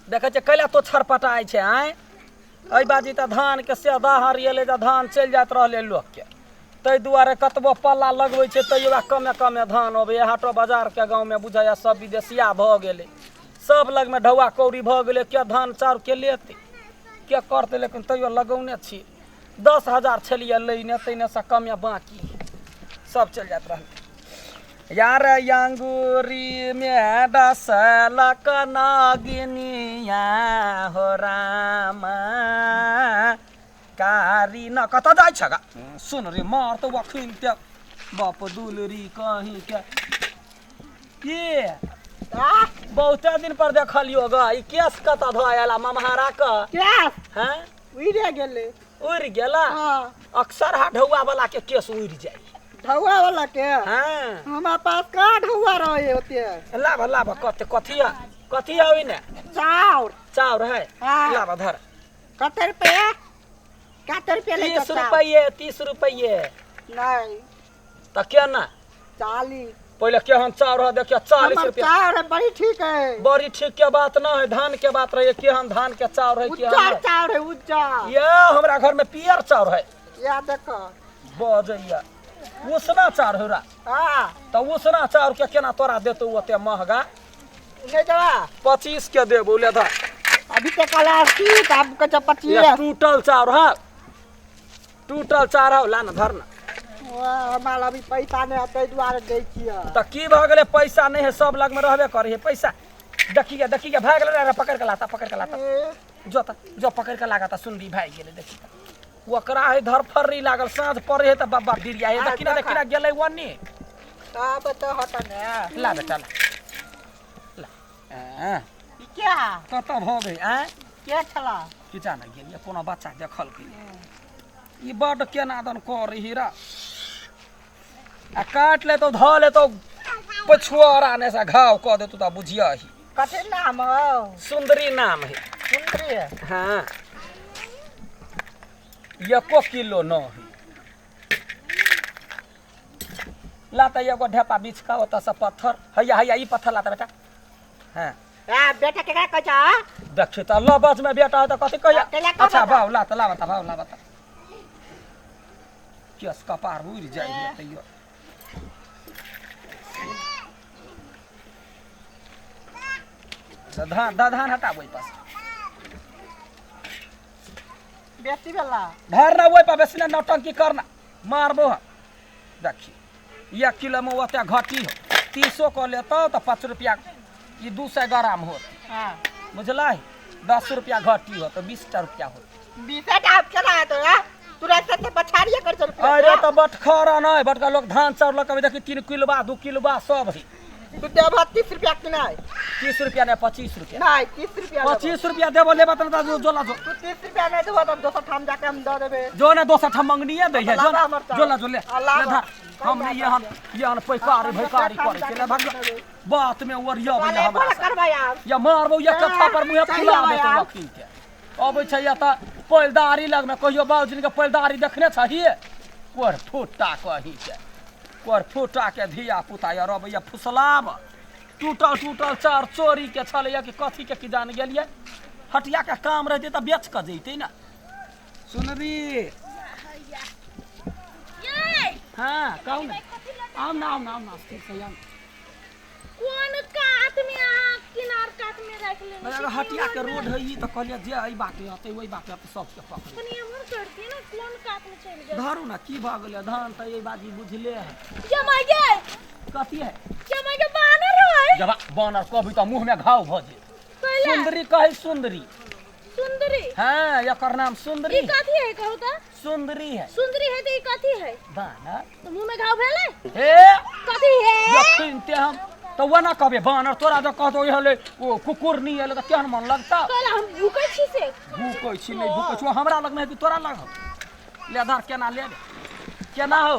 देखै छियै कैला तो छरपटाइ छै आँय। एहि बाजी तऽ धानके से दाहर एलै तऽ धान चलि जाइत रहलै लोकके, ताहि दुआरे कतबो पल्ला लगबै छै तैयो वएह कमे कमे धान अबैए। हाटो बाजारके गाँवमे बुझाइए सब विदेशिया भऽ गेलै, सब लगमे ढौआ कौड़ी भऽ गेलै, के धान चाउर के लेतै के करतै, लेकिन तैयो लगौने छी। 10,000 छलियै लैने, ताहिनेसँ कमे बाँकी सब चलि जाइत रहलै। यार अंगूरी में डसलक नागिनिया हो रामा कारी न कतऽ जाइ छ गा? सुन रे मार तो अखन ते बाप दुलरी कहीं के की बहुते दिन पर देखलियो ग, ई केस कतऽ धऽ आयल ममहारा क? केस हैं उड़ि गेलै। उड़ि गेला? हाँ। अक्सर हा ढौआ वाला के केस उड़ि जाइ। ढौआ वाला के? हाँ। हमरा पास कहाँ ढौआ रहे होते? लाभ लाभ कते कथी है? कथी है ओइने? चाउर। चाउर है? हाँ। लाभ धर। कते रुपया? कते रुपया ले 30 रुपये, 30 रुपये। नहीं। त केना? 40। पहले केहन चाउर है देखियो, 40 हमर रुपया। चाउर है बड़ी ठीक है। बड़ी ठीक के बात न है, धान के बात रहे, केहन धान के चाउर है, केहन उज्जर है। चाउर है, उज्जर। ये हमरा घर में पियर चाउर है। या देखो। बजैया उसना चाउर है रा। हाँ। त उसना चाउर के केना तोरा देतौ ओते महंगा? ले जावा। 25 के देबो, ले धर। अभी ते कला 80, त अब कच्चा 25। ये टूटल चाउर है, टूटल चाउर है, ला न धर न। वाह, हमरा अभी पैसा नहीं है, ताहि दुआरे दै छियै। त की भऽ गेलै, पैसा नहीं है, सब लगमे रहबे करै है पैसा। देखिए देखिए भाग गेलै रे, पकड़ के लाता, पकड़ के लाता। ए। जो त जो पकड़ के लागता, सुनरी भाग गेलै। देखी त ओकरा है धरफर्री लागल, साँझ पड़े है त बाबा बिरिया है। आ, देखी ना, देखी ना गेलै ओन्नी। तब त हट ने। ला बेटा ला ला। आ, ई क्या? कतऽ भऽ गेलै? आँय? के छला? की जाने गेलियै, कोनो बच्चा देखलकै। ई बड्ड केना दन करै हीरा, आ काटि लेतौ धऽ लेतौ पछुआरा ने से घाव कऽ देतौ तऽ बुझियही। कथी नाम हौ? सुन्दरी नाम है। सुन्दरी? हाँ। एको किलो न है। ला तऽ एगो ढेपा बिछ कऽ ओतऽसँ पत्थर, हैया हैया ई पत्थर ला तऽ बेटा। हाँ। ए, बेटा केकरा कहै छ? देखी तऽ लबज में बेटा है तऽ कथी कहिया? केला कहबै अच्छा, तऽ? भाव ला तऽ ला बता, भाव ला बता। केस कपार उड़ि जाइ है तैयो। धान धान हटा ओहि पास। बेसी भेला। धर ना ओहि पर बेसी ना नौटंकी करना, मारबो हम। देखी 1 किलो में ओते घटी हो, 30 को लेतो तो 5 रुपया, ई 200 ग्राम होत। हाँ। बुझलै? 10 रुपया घटी हो तो 20 टा रुपया होत। 20 टा आप केना हेतौ, हाँ? तोरा से तऽ पछाड़िए कर चल। अरे तऽ बटखरा नहि, बटका लोग धान चाउर लऽ कऽ देखी 3 किलोबा 2 किलोबा सब है। तू देबह 30 रुपया कि नहि? 30 रुपया नहि, 25 रुपया। नहि, 30 रुपया लेबो। 25 रुपया देबो, लेबो तऽ जो जोला जो। तू 30 रुपया नहि देबो तऽ दोसर ठाम जाके हम दऽ देबै। जो ने दोसर ठाम मंगनिए दै है, जो लाबा हमर चाउर। जोला जो ले। आ, लाबा। ले धर। हम नहि एहन एहन पैकारी भैकारी करै छियै, ले भाग जो। बात में ओरियाबै साले, हमरा बोला से। करबै आब। या मारबौ या कथा पर मुँहे चलि फुला आबै देतौ आब। अखिन के। अबै छै या तऽ पैलदारी लगमे, कहियो बाबूजी के पैलदारी देखने छही? कोर फुट्टा कही के, कोर फुट्टा के धिया पुता यार अबैया फुसलाब। टूटल टूटल चार चोरी के छलैया कि कथी के की जान गेलियै। हटिया के काम रहतै तऽ बेच कऽ जैतै ने। सुनरी। हाँ कहू ने। आउ ना, आउ ना, आउ ना, स्थिर से आउ। कोन कात में अहाँ किनार कात में राखि लेने अगर छी? हटिया के रोड है ई तऽ कहलियै जे एहि बाटे अतै ओहि बाटे अतै सबके पकड़े। कनि एम्हर करतियै ने, कोन कात में चलि गेल? धरू ना, की भऽ गेलै? धान तऽ एहि बाजी बुझले है। जमाइ गे। कथी है? जमाइ गे, बानर है। जब बानर कहबी तऽ मुँह में घाव भऽ जेतै। कैला? सुन्दरी कहै सुन्दरी। सुन्दरी? हाँ, एकर नाम सुन्दरी। ई कथी है कहू तऽ? सुन्दरी है। सुन्दरी है तऽ ई कथी है? बानर। तऽ मुँह में घाव भेलै? हे। कथी है? जखन ते हम तऽ ओना कहबै बानर, तोरा जब कहतौ एहले ओ कुकुर नहीं एलै तऽ केहन मन लगता? कैला हम भूकै छी से? भूकै छी नहि भूकै छी, हमरा लगमे है कि तोरा लग? ले धर, केना लेबे? केना हो?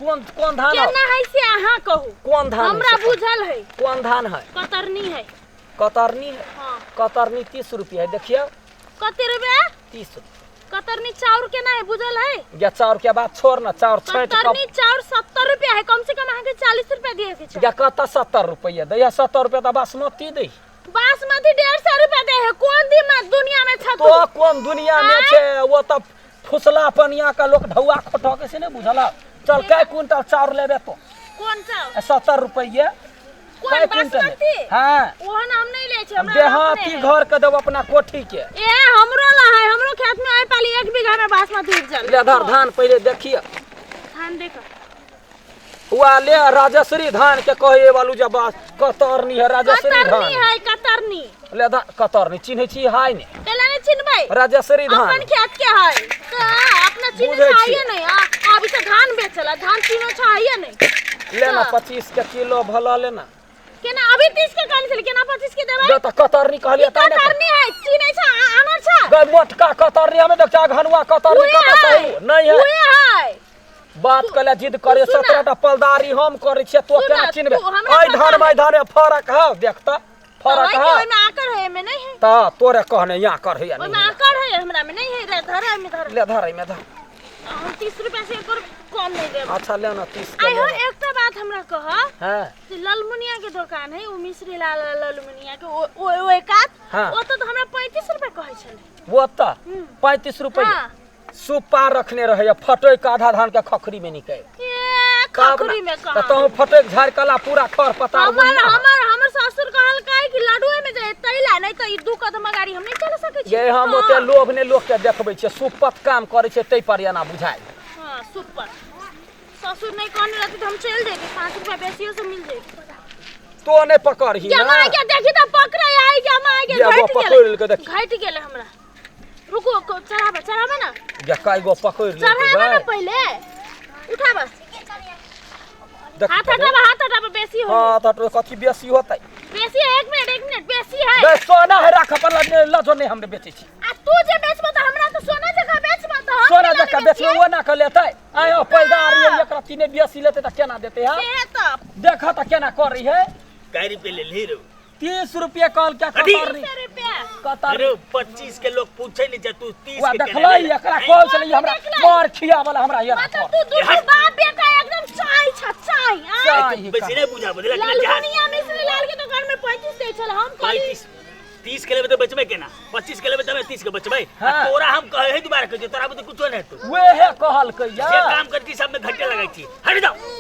कोन कोन धान हो? केना है से अहाँ कहू। कोन धान है हमरा से कहू? बुझल है। कोन धान है? कतरनी है। कतरनी है? हाँ। कतरनी 30 रुपया है, देखियौ। कते रुपया? 30 रुपया। कतरनी चाउर केना है बुझल है? या चाउर के बात छोड़ ना, चाउर छाँटि कऽ। कतरनी चाउर 70 रुपया है, कम से कम अहाँके 40 रुपया दिए के छै। या कतऽ 70 रुपया दै? 70 रुपया तऽ बासमती दै। बासमती 150 रुपया दै है, तू तो कोन दुनिया में छै वो तऽ फुसला पनिया के लोक ढौआ खोटऽ के से नहि बुझल चल कै क्विंटल चाउर लेबे तो कोन चाउर 70 रुपये कोन कै क्विंटल बासमती हाँ ओहन हम नहीं ले छी हमरा देहाती अपने है। घर के देब अपना कोठी के ए हमरो ला है हमरो खेत में आइ पाली एक बीघा में बासमती उपजल ले धर धान पहिले देखिए धान देख हुआ ले राजश्री धान के कहे वालू जब बास कतरनी है राजश्री कतरनी धान है कतरनी ले धा कतरनी चिन्है छी हाय ने केला नहीं चिन्हबै राजश्री धान अपन खेत के है त अपना चिन्ह बुझै चाहिए छियै। नहीं आ अभी से धान बेचला धान चिन्ह चाहिए नहीं लेना 25 के किलो भला लेना केना अभी 30 के कहने छलै केना 25 के देबै दे तऽ कतरनी कहलियै तै ने कतरनी है चिन्है छ आनर छ गै मोटका कतरनी हमे देख छ घनुआ कतरनी उहे कतऽ है सही नहीं है उहे है बात कले जिद करे सुन ना। 17 टा पलदारी हम करै छियै तो सुन केना ना, चिन्हबे तू हमरा एहि पता धान है। मे धान मे फरक हौ देख तऽ फरक है हौ ओहिमे आकर है एमे नहीं है तऽ तोरे कहने यहाँ कर है ओहिमे नहीं आकर है हमरा में नहीं है रे धर एमे धर ले धर एहिमे धर हम 30 रुपया से एको रुपया कम नहीं देब अच्छा ले ना 30 के आई हो ले ना। एकटा बात हमरा कह हाँ जे ललमुनिया के दुकान है उ मिश्री लाल ललमुनिया के ओ ओ ओ एकात हाँ। ओतऽ तऽ हमरा 35 रुपया कहै छलै वो तऽ 35 रुपये हाँ। सुपा रखने रहैया फटैक आधा धान के खखरी में निकल ए खखरी में तऽ कहाँ तहूँ फटैक झाड़ कला पूरा खर पतार हमर हमर हमर ससुर कहलकै कि लड्डुए में जाए तैला नहीं तऽ ई दू कदम गाड़ी हम नहीं चला सकै छी ये हम ओते लोभ ने लोक के देखबै छियै सुपत काम करै छै ताहि पर एना बुझाइ हाँ सुपर ससुर नहीं कहने रहती तो हम चल जैती 5 रुपया बेसियो से मिल जैती तो नहि पकड़ही क्या ना माय के देखी तो पकड़े आई क्या माय के ये गो घट पकड़ गेलै लेलकै देखी। घट गेलै हमरा रुको को चढ़ाबे चढ़ाबे ना ये कई गो पकड़ लेलकै चढ़ाबे ना गै। पहले उठाबे देख हाथ हटाबे हाथ हटाबे बेसी हो हाँ तऽ कथी बेसी होतै बेसी है एक मिनट एक मिनट बेसी है गै सोना है राख अपन लग लजो नहि हमरे बेचै छी आ तू जे बेचबो त हमरा त सोना जकाँ बेचबो त हम सोना केना जकाँ नहि बेचबै ओ ना के लेतै आयो पैदारी एकरा तीने बेसी लेतै तऽ केना देतै हाँ से त देख तऽ केना करै है कै रुपये ले ली रो 30 रुपये कहल क्या कथी? कतरनी 30 रुपया कतरनी अरे 25 के लोग पूछे नहीं जा तू 30 वा के देखलै केना ले एकरा कहल छलै हमरा देखलै। मार खिया वाला हमरा यार मतलब तू दुनू बाप बेटा एकदम चाय छ चाय आ चाय। बेसी नहीं बुझा बदला कि जहाज लालमुनिया मिश्री लाल के दुकान में 35 दै छल हम कहली 35 30 के लेबे तो बचबे केना 25 के लेबे तबे 30 के बचबे आ हाँ। तोरा हम कहे है दोबारा कहे तोरा बुद्धि कुछो नहीं तू वेहे कहलकै जे या काम करती सब में घाटे लगाई छी हट जाओ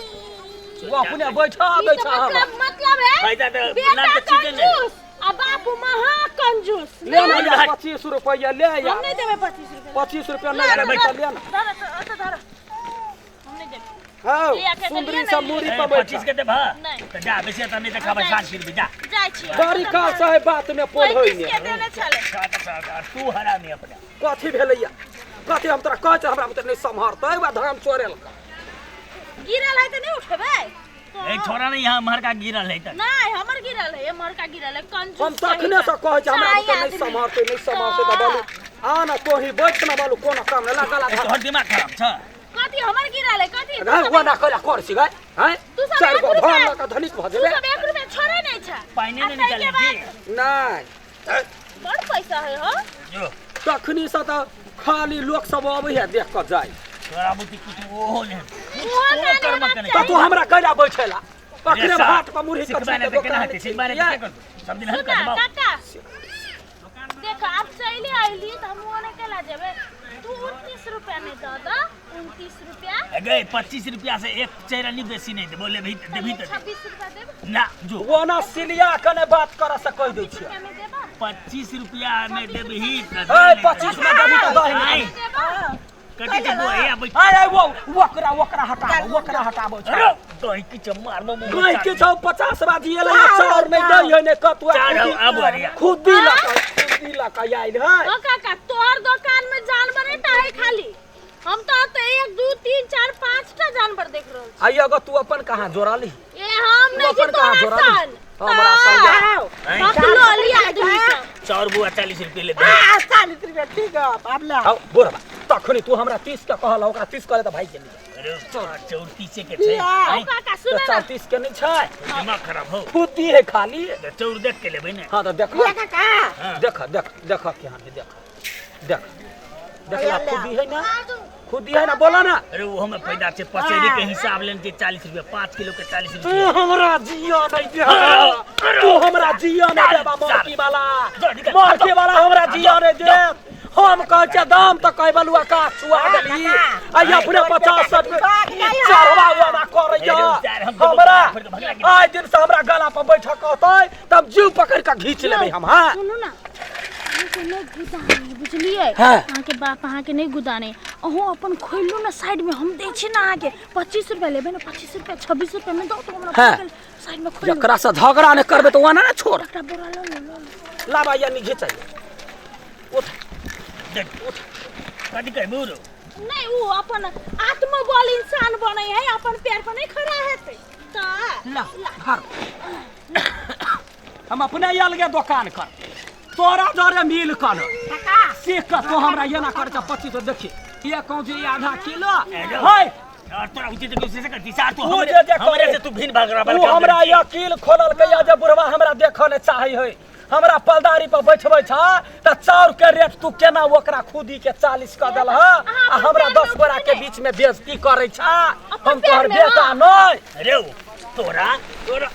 वो अपने बैठा ई दै तो छ हमरा मतलब मतलब है फायदा तो बेटा नाम तो चीजे नहीं। कंजूस आ बाप महा कंजूस ले ना हट। यार 25 रुपया ले हम यार नहीं देबै 25 रुपया 25 रुपया नहीं अरे देबै बैठ। तऽ ले ना धर ओतऽ धर हम नहीं देबै हाँ ले आके सुंदरी देलियै सब ने। मूड़ी ए, पर 25 बैठा के देबा नहीं। तो जा बेसी त नहीं त खाबे हम साँझ फिर जा जाइ छी बड़ी काल से है बात में पोल होई 35 ने के देने छलै तू हरामी अपना कथी भेलैया कथी हम तोरा कहै छै हमरा बुते नहीं सम्हरतै वा धान चोरेल गिरल है तऽ नहीं उठेबै ए छोरा नहीं यहाँ मर का गिरल है त नहीं हमर गिरल है हमर का गिरल है कंजूस हम तखने से कहै छै हमरा बुते चाही नहीं आदमी। सम्हरतै नहीं सम्हरतै तऽ बालू आ ना तोही बैठ ना बालू कोनो काम नहीं लागल ए, तोहर दिमाग खराब छ कथी हमर गिरल है कथी तू रे सब वो ना कइला कर छी गै हैं तू सब चारि एक गो रुपया- धान लऽ कऽ धनिक भऽ तू जेबै सब एक रुपया छोड़े नहीं छ पानी आ नहीं ताहिके निकाले बाद जी नहीं बड़ पैसा है हो जो तखनी से तऽ खाली लोक सब अबै है देख कऽ जाइ तोरा बुद्धि कुछ ओहो नहीं ओहो ओ ना कर्म होना के नहीं तऽ तू हमरा कैला बैठेला पकड़े रे सा, भाट पर मुरही सिखबा कच्ची नहीं के तऽ केना दोकान हेतै सिखबा नहीं तऽ के करतौ सब दिन हम सुना करबौ काका देख आब चलि अयली तऽ हम ओने केला जेबै तू 29 रुपया नहीं दऽ दऽ 29 रुपया गए 25 रुपया से एक चैरनी बेसी नहीं देबो लेबही त देबही त 26 रुपया देब ना जो ओना सिलिया कने बात करऽ से कहि दै छियै रुपया में देबा 25 रुपया में देबही त ए 25 में देबही तऽ दही नहीं देबा कथी देबो ए आबै आय आय वो ओकरा ओकरा हटाबो ओकरा हटाबो अरे दही की मार मुंह गई के छौ 50 बाजी एलै चाउर नहि दै है ने कतु चाउर हौ, आबो अरे। खुदी लऽ खुदी लऽ कऽ आयल है ओ काका तोहर दुकान में जानवर टा है खाली हम तो तो 1 2 3 4 5 टा जानवर देख रहल आ एगो तू अपन कहाँ जोड़ली छी ए हम तू नहीं छी अपन कहाँ तोरा जोड़ली सन हमरा सन बकलोली आदमी सब चाउर बुआ 40 रुपये ले दे आ 40 रुपया ठीक है अब ले हौ बोरबा तखनी तू हमरा 30 के कहल ओकरा 30 कहले तऽ भाई गेली अरे चाउर तीसे के छै लिया। ओ आँय, काका तऽ सुन ना चाउर 30 के नहीं छै दिमाग खराब हो खुदी है खाली तऽ चाउर देख के लेबै ने हाँ तऽ देख लिया काका हाँ। देख देख देख केहन है देख देख देखला ले। खुदी है ना खुदी है ना बोला ना अरे वो हमें फायदा छै पसेरी के हिसाब लेने छै 40 रुपया 5 किलो के 40 तू रुपया हमरा जिया नहीं दे तू हमरा जिया नहीं देबा मरकी वाला जा, निकल। मरकी वाला हमरा जिया नहीं दे हम कहै छियै दाम तऽ कहै बलुआ का छुआ देलही आ ई अपने 50 रुपया चढ़वा वाला करैया हमरा। आइ दिन से हमरा गला पर बैठक कहतै तऽ हम जीव पकड़ि कऽ घीच लेबै हम। हाँ सुनू ना, अहाँके नहि गुदाने, बुझलियै? हाँ। अहाँके बाप अहाँके नहि गुदाने। अहूँ अपन खोलू ने साइडमे, हम दै छी ने अहाँके। 25 रुपया लेबै ने? 25 रुपया, 26 रुपया में दऽ दू हमरा। हाँ। साइडमे खोलू। जकरा से झगड़ा नहि करबै तऽ ओना ने छोड़। एकटा बोरा लऽ लू, लऽ लू। लाबा या नि घिचै, उठ। देख, कथी कहबू रो? नहि, ओ अपन आत्मबल इंसान बनै है, अपन पैर पर नहि खड़ा हेतै तऽ। ला घर हम अपने अलगे दोकान कर, तोरा जरे मिल कर सीख कऽ तू हमरा एना कर छ 25। देखी ये कहूँ जे आधा किलो है। और तोरा उचित के उसे करती सार तू उ हमरे जे जे हमरे करे। से तू भिन भाग रहा। उ हमरा यकील खोलल के जे बुढ़वा हमरा देखऽ ने चाहे है, हमरा पलदारी पर बैठबै छ तऽ चाउर के रेट तू केना ओकरा खुदी के 40 कऽ देलह आ हमरा 10 बोरा के बीच में बेइज्जती करै छ। हम तोहर पैर में, बेटा हाँ। नहि। रे तोरा तोरा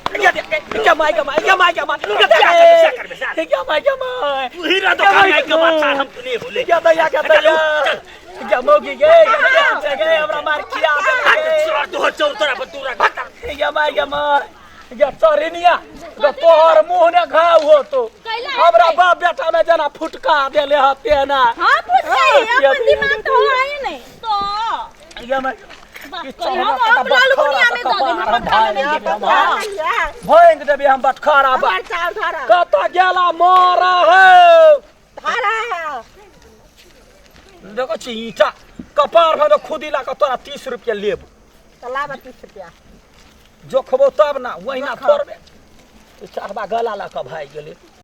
गे माय गे माय गे माय गे माय क्या करबे सार? गे माय गे माय। तू ही रह दुकान में के बात सार, हम तो नहीं बोले। गे दैया गे दैया गे मौगी गे गे गे गे हमरा मार खिया दे। तोरा तोहर चौर तोरा पर तोरा भाग। गे माय गे माय गे चरिनिया गे, तोहर मुँह ने घाव होतो। कैला हमरा हेतै? बाप बेटा में जेना फुटका देले हते ना। हाँ, पुछै हाँ, अपन दिमाग तो आए नहीं तो। गे माय बाप ई करी, चौरा हम के हम तऽ लाल बुनिया बटखरा में दऽ देब, कपार हम भांगि नहीं देबै देब। हम। भांगि देबै हम बटखरा। हमर चाउर धर। कतऽ गेला मारा है? धर। देखो छी ईटा कपार भर खुदी ला कऽ तोरा 30 रुपया लेब। तऽ लाबऽ 30 रुपया। जोखबो तब ना, वहिना थोड़बे। ई चढ़बा गला लऽ कऽ भागि गेलै।